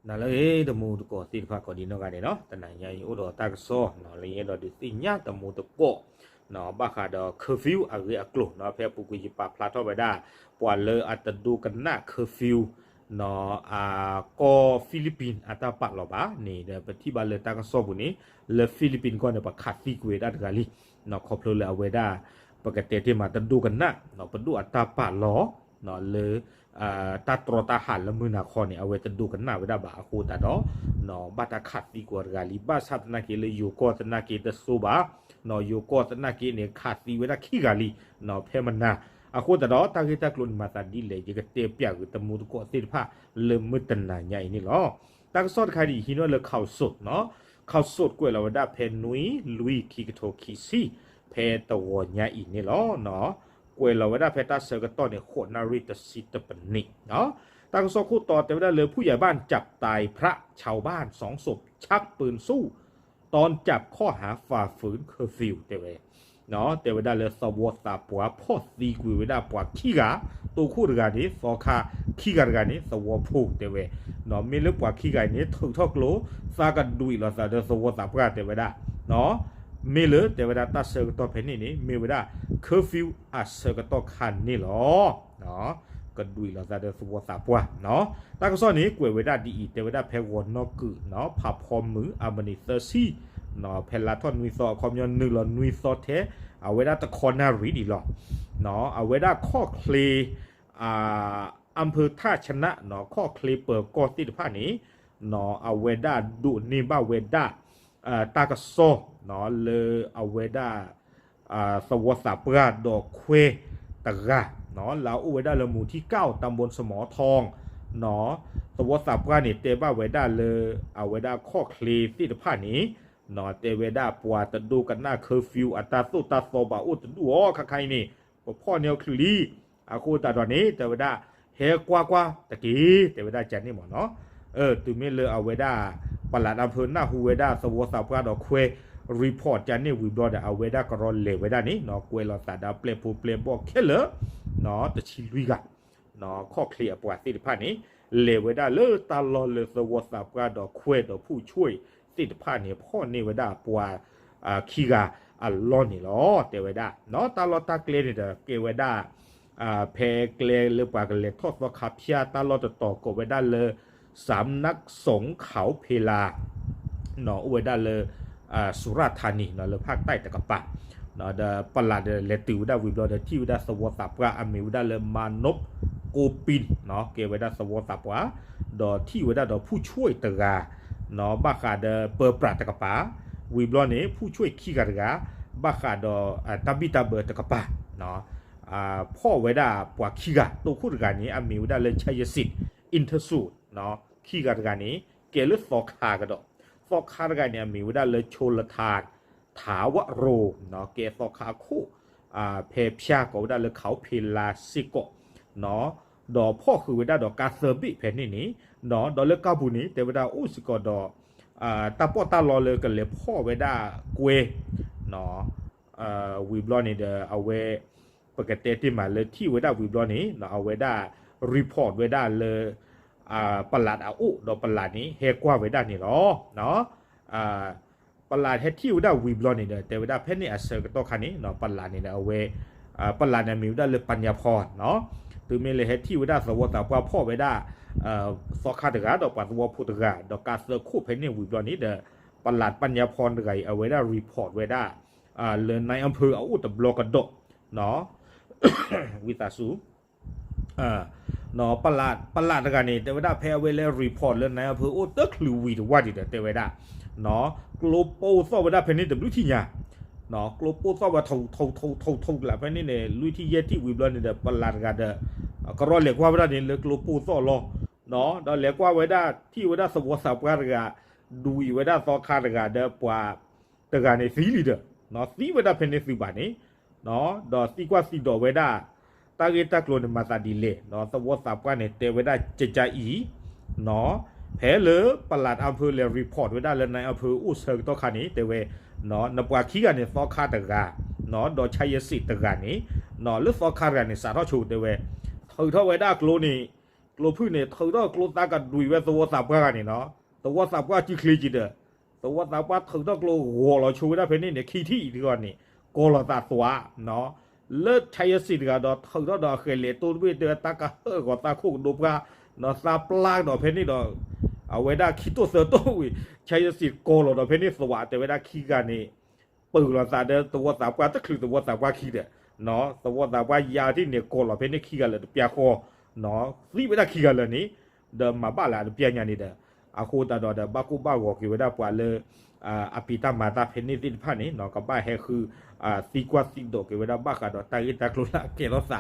နၤလၢအဂ့ၤ တမူတကိးသ့ၣ်တဖၣ်ကိးဒံးနီၢ်ဂၤဒဲးနီၤ, တနၤညါအံၤအိၣ်ဒီးတၢ်ကစီၣ်နီၤ လၢယအဲၣ်ဒိးဒုးသ့ၣ်ညါတမူတကိးနီၤ ဘၣ်ဃးဒီး curfew အဂ့ၢ်အကျိၤနီၤ, ဖဲအပူၤကွံာ်ယပာ်ဖျါထီၣ်ဝဲဒၣ် ပှၤလၢအတဒိကနၣ် curfew နီၤ အကီၢ် Philippines အတၢ်ပာ်လီၤဘၣ်န့ၣ်ဒီး ပထံၣ်ဘၣ်လၢတၢ်ကစီၣ်ပူၤန့ၣ် လၢ Philippines ကီၢ်န့ၣ် ပခးသံကွံာ်ဝဲဒၣ်တဂၤလံနီၤ, ခီဖျိလၢအဝဲဒၣ် ပကတဲတ့ၢ်မး တဒိကနၣ်နီၤ ပဒိၣ်အတၢ်ပာ်လီၤ လၢ တၢ်တြီတၢ်ဟးလၢမုၢ်နၤခီန့ၣ် အဝဲတဒိကနၣ်ဝဲဒၣ်ဘၣ်အဃိသတးဒီး ဘၣ်တၢ်ခးသံကွံာ်တဂၤလံ, ဘၣ်ဆၣ်သနာ်က့လၢယိၤကီၢ်သနာ်က့တစိဘၣ်, ယိၤကီၢ်သနာ်က့န့ၣ် ခးသံဝဲဒၣ်ခံဂၤလံ ဖဲမနၤ, အဃိသတးဒီး တၢ်ဂ့ၢ်တၢ်ကျိၤန့ၣ်မၤသးဒ်လဲၣ် ယကတဲပျးကွံာ်တမူတကိးသ့ၣ်တဖၣ် လၢမုၢ်တနၤညါအံၤန့ၣ်လီၤ. တၢ်ကစီၣ်တခါဒ်အံၤ ဟံးန့ၢ်လၢ Khaosod နီၤ, Khaosod ကွဲးလီၤဝဲဒၣ်ဖဲနွံလွံၢ်ခံကထိခံဆံ ဖဲတဂီၤညါအံၤန့ၣ်လီၤ. ကွဲးလီၤဝဲဒၣ်ဖဲတၢ်ဆၢကတီၢ်န့ၣ် ဃိးနၣ်ရံၣ်တဆံတပနံး, တၢ်ကစီၣ်ခိၣ်တီတဲဝဲဒၣ်လၢ ผู้ใหญ่บ้านจับตายพระชาวบ้านสองศพชักปืนสู้ ต้อนจับข้อหาฝ่าฝืนเคอร์ฟิว တဲဝဲ တဲဝဲဒၣ်လၢသဝီသးပှၢ်ဖီၣ်သံကွံာ်ဝဲဒၣ်ပှၤခံဂၤ, တိခိၣ်တဂၤန့ၣ် သီခါ, ခံဂၤတဂၤန့ၣ် သဝီဖိတဲဝဲ, မ့ၢ်လၢပှၤခံဂၤအံၤန့ၣ် ထုးထီၣ်ကျိ သးကဒွံးလိာ်သးဒီးသဝီသးပှၢ်တဲဝဲဒၣ် မ့ၢ်လၢတဲဝဲဒၣ်တၢ်ဆၢကတီၢ်ဖဲန့ၣ်န့ၣ် မ့ၢ်ဝဲဒၣ် curfew အဆၢကတီၢ်ခါန့ၣ်လီၤ. ကဒွံးလိာ်သးဒီးသဝီသးပှၢ်နီၤ, တၢ်ကစီၣ်န့ၣ် ကွဲးဝဲဒၣ်ဒ်အံၤ တဲဝဲဒၣ်ဖဲဂီၤနီၢ်ကုာ်နီၤ ဖးဖီမုၢ် အမံးနံးသၢဆံ ဖဲလါထီၣ်နွံသီအခီပညီ နုာ်လီၤနွံသီထဲ အဝဲဒၣ်တခီနၣ်ရံၣ်ဒံးလီၤ. အဝဲဒၣ်ခီၣ်ချ့ အၣ်ဖၢၣ်ထၣ်ဆနးနီၤ ခီၣ်ချ့ပၢၤကီၢ်သ့ၣ်တဖၣ်န့ၣ် အဝဲဒၣ်ဒိးန့ၢ်ဘၣ်ဝဲဒၣ် တၢ်ကစီၣ် လၢအဝဲဒၣ် သဝီသးပှၢ်ဒီးခွဲတဂၤ လၢအအိၣ်ဝဲဒၣ်လၢမူၤထံကၣ် တၢ်ဘိစမီထီ သဝီသးပှၢ်န့ၣ် တဲဘၣ်ဝဲဒၣ်လၢ အဝဲဒၣ်ခီၣ်ချ့သ့ၣ်တဖၣ်န့ၣ် တဲဝဲဒၣ်ပှၤတဒိကနၣ် curfew အတၢ်သိၣ်တၢ်သီဘၣ်အိၣ်တဒူၣ်အီၤ ခါခါအံၤန့ၣ် ပဖီၣ်န့ၢ်အီၤချုးလံ. အဃိသတးဒီးန့ၣ် တဲဝဲဒၣ် ဟဲကွၢ်ကွၢ်တက့ၢ် တဲဝဲဒၣ်ကန့ၣ်မ့ၢ်နီၤ. တုၤမ့ၢ်လၢအဝဲဒၣ် ပလးတၢ်ဖၢနၢ်ဟူဝဲဒၣ်သဝီသးပှၢ်ဒီးခွဲ report ကန့ၣ်ဝံၤဘျီဒီး အဝဲဒၣ်ကရီလဲၤဝဲဒၣ်န့ၣ် ကွဲးလီၤသးဒီးပျဲၢ်ဖိပျဲၢ်ဘီၣ်ခဲလၢာ် တဆံလွံၢ်ဂၤ ခီၣ်ချ့အပှၤသ့ၣ်တဖၣ်န့ၣ် လဲၤဝဲဒၣ်လၢတၢ်လီၢ်လၢသဝီသးပှၢ်ဒီးခွဲဒီးဖူၣ်ဆွံသ့ၣ်တဖၣ်န့ၣ် ဖီၣ်န့ၢ်ဝဲဒၣ်ပှၤ ခံဂၤအလီၢ်န့ၣ်လီၤ တဲဝဲဒၣ်. တၢ်လီၢ်တၢ်ကျဲန့ၣ်ဒီးကဲဝဲဒၣ် ဖဲကျဲလၢပှၤကလဲၤထီၣ်သီခါဖၠၣ်တၢ်လီၢ်တတီၤကိးဝဲဒၣ်လၢ စမ်နၢၣ်စုံၣ်ခီၣ်ဖ့လါ အိၣ်ဝဲဒၣ်လၢ စူရၣ်ထါနံၤ လၢဖၣ်တၢ်တကပၤ ဒီးပလးဒီးလဲၤတုၤဝဲဒၣ်ဝံၤဘျီဒီး ထံၣ်ဝဲဒၣ်သဝီသးပှၢ်အမံၤဝဲဒၣ်လၢ မၤနိးကိပံၣ် ကဲဝဲဒၣ်သဝီသးပှၢ် ဒီးထံၣ်ဝဲဒၣ်ဒီးဖူၣ်ဆွံတဂၤ ဘၣ်ဃးဒီးပၢပြးတကပၤ ဝံၤဘျီန့ၣ် ဖူၣ်ဆွံခံဂၤတဂၤ ဘၣ်ဃးဒီးတၢ်ဘံၣ်တၢ်ဘၢတကပၤ ဖီၣ်ဝဲဒၣ်ပှၤခံဂၤ တိခိၣ်တဂၤန့ၣ် အမံၤဝဲဒၣ်လၢ ဆၢယစံး အ့ၣ်ထၢၣ်စူး ခံဂၤတဂၤန့ၣ် ကဲလၢသီခါကဒီး သီခါတဂၤန့ၣ် အမံၤဝဲဒၣ်လၢ ဆိလထါ ထးဝရိၤ ကဲသီခါအခိၣ် ဖဲဖၠၣ်ကိးဝဲဒၣ်လၢ ခီၣ်ဖ့လါစ့ၢ်ကီး ဒီးဖီၣ်ဃုာ်ဝဲဒၣ်ဒီးကါသၢဘ့ၣ်ဖဲန့ၣ်န့ၣ် ဒီးလၢကါပူၤန့ၣ် တဲဝဲဒၣ်အိၣ်စ့ၢ်ကီးဒီး တၢ်ပီးတၢ်လီလၢကလဲၤဖီၣ်ဝဲဒၣ်ကွဲ ဝံၤဘျီန့ၣ်ဒီး အဝဲ ပကတဲတ့ၢ်မးလၢထံၣ်ဝဲဒၣ်ဝံၤဘျီန့ၣ် အဝဲဒၣ် report ဝဲဒၣ်လၢ ပလးအအိၣ်ဒီးပလးန့ၣ် ဟဲကွၢ်ဝဲဒၣ်န့ၣ်လီၤ. ပလးဟဲထံၣ်ဝဲဒၣ်ဝံၤဘျီန့ၣ်ဒီး တဲဝဲဒၣ်ဖဲန့ၣ်အဆၢကတီၢ်ခါန့ၣ် ပလးန့ၣ်ဒီးအဝဲ ပလးန့ၣ်မံၤဝဲဒၣ်လၢ ပညါဖီ တုၤမ့ၢ်လၢဟဲထံၣ်ဝဲဒၣ်သဝီသးပှၢ်ဖီၣ်ဝဲဒၣ် သီခါတဂၤဒီးပှၤသဝီဖိတဂၤ ဒီးကါသၢခိၣ်ဖဲန့ၣ်ဝံၤဘျီန့ၣ်ဒီး ပလးပညါဖီတဂၤအံၤ အဝဲဒၣ် report ဝဲဒၣ် လၢ နၢၣ်အၣ်ဖၢၣ်အအိၣ်တဘျီကဒီး ဝံသးစူၤ ပလးတဂၤန့ၣ် တဲဝဲဒၣ်ဖဲအဝဲလဲၤ report လၢ နၢၣ်အၣ်ဖၢၣ်အိၣ်တချုးဝံၤတဝၢ်ဒံးဒီး တဲဝဲဒၣ် ကျိပိၢ်သီၣ်ဝဲဒၣ်ဖဲန့ၣ်တဘျုးထံၣ်ညါ ကျိပိၢ်သီၣ်ဝဲ ထီၣ်ထီၣ်ထီၣ်ထီၣ်လၢဖဲန့ၣ်န့ၣ် လွံၢ်ထံၣ်ယဲၢ်ထံၣ်ဝံၤဘျီန့ၣ်ဒီး ပလးတဂၤဒီး ကရီလဲၤကွၢ်ဝဲဒၣ်န့ၣ်လၢကျိပိၢ်သီၣ်လီၤ. ဒီးလဲၤကွၢ်ဝဲဒၣ် ထံၣ်ဝဲဒၣ်သဝီသးပှၢ်တဂၤ ဒွံးဝဲဒၣ်သီခါတဂၤဒီးပှၤတဂၤန့ၣ်သံလံဒီး သံဝဲဒၣ်ဖဲန့ၣ်သုးဘၣ်န့ၣ် ဒီးသံကွၢ်သံဒိးဝဲဒၣ် တၢ်ဂ့ၢ်တၢ်ကျိၤန့ၣ်မၤသးဒ်လဲၣ် သဝီသးပှၢ်န့ၣ် တဲဝဲဒၣ်ကကအံၤ ဖဲလၢပလးအၣ်ဖၢၣ်လဲၤ report ဝဲဒၣ်လၢ နၢၣ်အၣ်ဖၢၣ်အိၣ်ဆၢကတီၢ်ခါန့ၣ် တဲဝဲ နပှၤခံဂၤန့ၣ် သီခါတဂၤ ဒီးဆၣ်ယဲၢ်စံးတဂၤန့ၣ် လၢသီခါတဂၤန့ၣ် စးထီၣ်ဆိတဲဝဲ ထုးထီၣ်ဝဲဒၣ်ကျိန့ၣ် ကျိဖုၣ်န့ၣ် ထုးထီၣ်ကျိသးကဒွံးဝဲသဝီသးပှၢ်ဂၤန့ၣ်နီၤ, သဝီသးပှၢ်စုချ့ကံဒီး သဝီသးပှၢ်ထုးထီၣ်ကျိဂီၤလီၤဆိဝဲဒၣ်ဖဲန့ၣ်န့ၣ် ခံထံၣ်တဂီၤန့ၣ် ကီၤလီၤသးသွးနီၤ, လၢ ခၠါယစံး တဂၤဒီး ထုးထီၣ်ဒီးအဃဲၤလဲၤတိၢ်တဘ့ၣ် တဲဝဲတၢ်ကဟၢၣ်ဂီၤသးခိၣ်ကဒိပှၢ်နီၤ, သးပျၢ်ကဒီးဖဲန့ၣ်ဒီး အဝဲဒၣ်ခံတိၢ်သၢတိၢ်ဝံၤ ခၠါယစံး ကီၤလီၤဒီးဖဲန့ၣ်သွး တဲဝဲဒၣ်ခံဂၤန့ၣ် ပၢၤလီၤသးဒီးသဝီသးပှၢ်တချုးသဝီသးပှၢ်ခံဒီး သဝီသးပှၢ်ယါထံၣ်န့ၣ် ကီၤလီၤဖဲန့ၣ်ခံဂၤလၢာ်တပျၢ်ဃီနီၤ, သံဝဲဒၣ်ခံဂၤလၢာ်န့ၣ် ဒီးမၤဘၣ်လၢအတပျၢ်ညါန့ၣ်ဒီး အဃိသတးဒီးဒီး ဘၣ်ကိၢ်ဘၣ်ဂီၤက့ၤဝဲဒၣ်ပှၤလၢ အပျံၤတၢ်မၤတၢ်ဖဲန့ၣ်သ့ၣ်တဖၣ်န့ၣ်နီၤ, ကဘၣ်ဟဲဃု သံကွၢ်သံဒိးက့ၤဝဲဒၣ်ဘၣ်ဃးဒီးတၢ်ဂ့ၢ်တၢ်ကျိၤလၢအကဲထီၣ်သး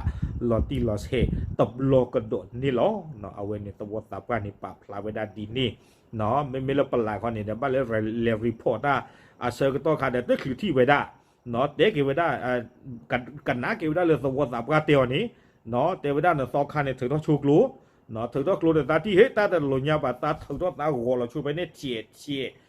လီၤတံၢ်လီၤဆဲးတဘျီကဒီးန့ၣ်လီၤ. အဝဲန့ၣ်သဝီသးပှၢ်န့ၣ်ပာ်ဖျါဝဲဒၣ်ဒ်န့ၣ်နီၤ, မ့မ့ၢ်လၢပလးခီန့ၣ်ဒီး ဘၣ်လၢလဲၤ report တၢ်အဆၢကတီၢ်ခါဒီး တချုးထံၣ်ဝဲဒၣ်နီၤ, တဲက့ၤဝဲဒၣ် ကနၣ်က့ၤဝဲဒၣ်လၢသဝီသးပှၢ်တဲအီၤန့ၣ်နီၤ, တဲဝဲဒၣ်နသီခါန့ၣ် ထုးထီၣ်ဆိကျိ ထုးထီၣ်ကျိဒီးသးထံၣ် ဟ့ၣ် တၢ်တလိၤညါဘၣ် သးထုးထီၣ်သးဂီၤလီၤဆိဖဲန့ၣ် ထံးထံး ခံထံၣ်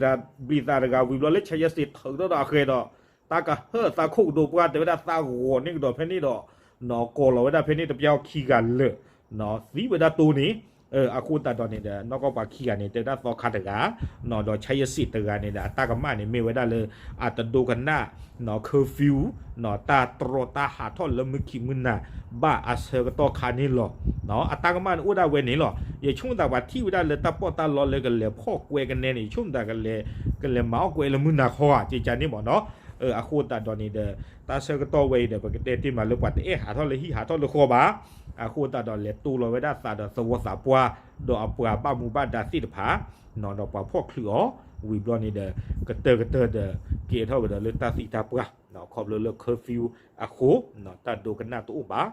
နီၤ, ဘျံးသးတဂၤဝံၤဘျီလၢ ခၠါယစံး ထုးထီၣ်ဒီးအဃဲၤဒီး တၢ်ကဟၢၣ်သးခိၣ်ကဒိပှၢ် တဲဝဲဒၣ်သးဂီၤန့ၢ်ကဒီးဖဲန့ၣ်ဒီးနီၤ, ကီၤလီၤဝဲဒၣ်ဖဲန့ၣ်တပျၢ်အီၤခံဂၤလၢာ်နီၤ, သံဝဲဒၣ်တိၢ်န့ၣ် အဃိသတးဒီးန့ၣ်ဒီး နီၢ်ကီၢ်ပှၤခံဂၤန့ၣ် တဲဝဲဒၣ်သီခါတဂၤနီၤ, ဒီး ခၠါယစံး တဂၤန့ၣ်ဒီး အတၢ်ကမၣ်န့ၣ် မ့ၢ်ဝဲဒၣ်လၢ အတဒိကနၣ်နီၤ curfew နီၤ, တၢ်တြီတၢ်ဟးထီၣ်လၢမုၢ်ခံမုၢ်နၤ ဘၣ်အဆၢကတီၢ်ခါန့ၣ်လီၤ. အတၢ်ကမၣ်န့ၣ်အိၣ်ဒၣ်ဝဲန့ၣ်လီၤ. ယဆိကမိၣ်သးပှၤထံၣ်ဝဲဒၣ်လၢတၢ်ပီးတၢ်လီလၢကလဲၤဖီၣ်ကွဲကနဲန့ၣ် ယဆိကမိၣ်သး ကလဲၤမၤအီၣ်ကွဲလၢမုၢ်နၤခီဧါ ကကန့ၣ်မ့ၢ်နီၤ. အဃိသတးဒီးန့ၣ်ဒီး တၢ်ဆၢကတီၢ်ဝဲအံၤဒီး ပကတဲတ့ၢ်မးလၢပှၤတအဲၣ်ဟးထီၣ်လၢဟံၣ်ဟးထီၣ်လၢဃီဘၣ်. အဃိသတးဒီးလဲၤတိၢ်လီၤဝဲဒၣ်သးဒီးသဝီသးပှၢ် ဒီးအပှၤဘၣ်မူဘၣ်ဒါသ့ၣ်တဖၣ် ဒီးပှၤဖီၣ်ချုးအီၤ ဝံၤဘျီန့ၣ်ဒီး ကတၢၢ်ကတၢၢ်ဒီး ကဲထီၣ်ကဒီးလၢတၢ်သံတၢ်ပှၢ် ခီဖျိလၢ curfew အဃိ တၢ်ဒိကနၣ်တအိၣ်ဘၣ်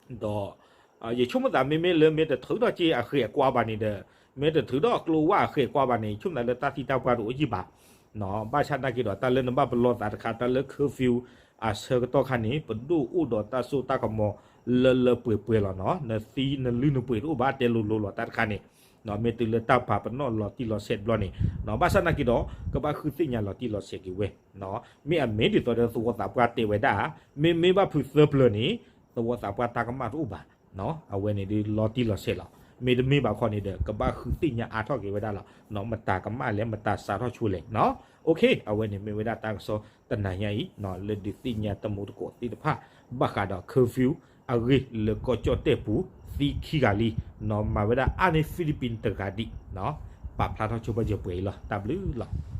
ဒီး ယဆိကမိၣ်သးမ့မ့ၢ်လၢမ့ၢ်တထုးထီၣ်က့ၤအဃဲၤအကွါဘၣ်န့ၣ်ဒီး မ့ၢ်တထုးထီၣ်ကျိဝဲအဃဲၤအကွါဘၣ်န့ၣ် ယဆိကမိၣ်သးလၢတၢ်သံတၢ်ပှၢ်တအိၣ်ယံာ်ဘၣ် ဘၣ်ဆၣ်နာ်က့ဒီး တၢ်လၢနဘၣ်ပလီၢ်သးတခါ တၢ်လၢ curfew အဆၢကတီၢ်ခါန့ၣ် ပဒိၣ်အိၣ်ဒီးတၢ်စိတၢ်ကမီၤလၢလၢပှဲၤပှဲၤလီၤနီၤ. နသံနလုၢ်နပှ့ၤတအိၣ်ဘၣ် တဲလိၤလိၤလီၤတၢ်တခါန့ၣ် မ့ၢ်တုၤလၢတၢ်ပာ်ပနီၣ်လီၤတံၢ်လီၤဆဲးတဘျီန့ၣ် ဘၣ်ဆၣ်နာ်က့ဒီး ကဘၣ်ဃုသ့ၣ်ညါလီၤတံၢ်လီၤဆဲးက့ၤဝဲ မ့ၢ်အမ့ၢ်ဒ်သိးဒီးသဝီသးပှၢ်တဲဝဲဒၣ် မ့မ့ၢ်ဘၣ်ဖုးသၢပျၢၤန့ၣ် သဝီသးပှၢ်တၢ်ကမၣ်တအိၣ်ဘၣ် အဝဲန့ၣ်ဒ်လီၤတံၢ်လီၤဆဲးလီၤ. မ့တမ့ၢ်ဘၣ်ခီန့ၣ်ဒီး ကဘၣ်ဃုသ့ၣ်ညါအါထီၣ်က့ၤဝဲဒၣ်လီၤ. မတၤကမၣ်လဲၣ် မတၤစးထီၣ်ဆိလဲၣ် အဝဲန့ၣ်မ့ၢ်ဝဲဒၣ်တၢ်ကစီၣ် တနၤညါအံၤ လၢဒုးသ့ၣ်ညါတမူတကိးသ့ၣ်တဖၣ် ဘၣ်ဃးဒီး curfew အဂ့ၢ်လၢကီၢ်ကၠီၣ်တဲၣ်ပူၤ သံခံဂၤလံ မၤဝဲဒၣ်အါန့ၢ် Philippines တဂၤဒံး ပာ်ဖျါထီၣ်ဆိပာ်စၢၤပှဲၤအံၤလီၤ. တၢ်ဘျုးလီၤ.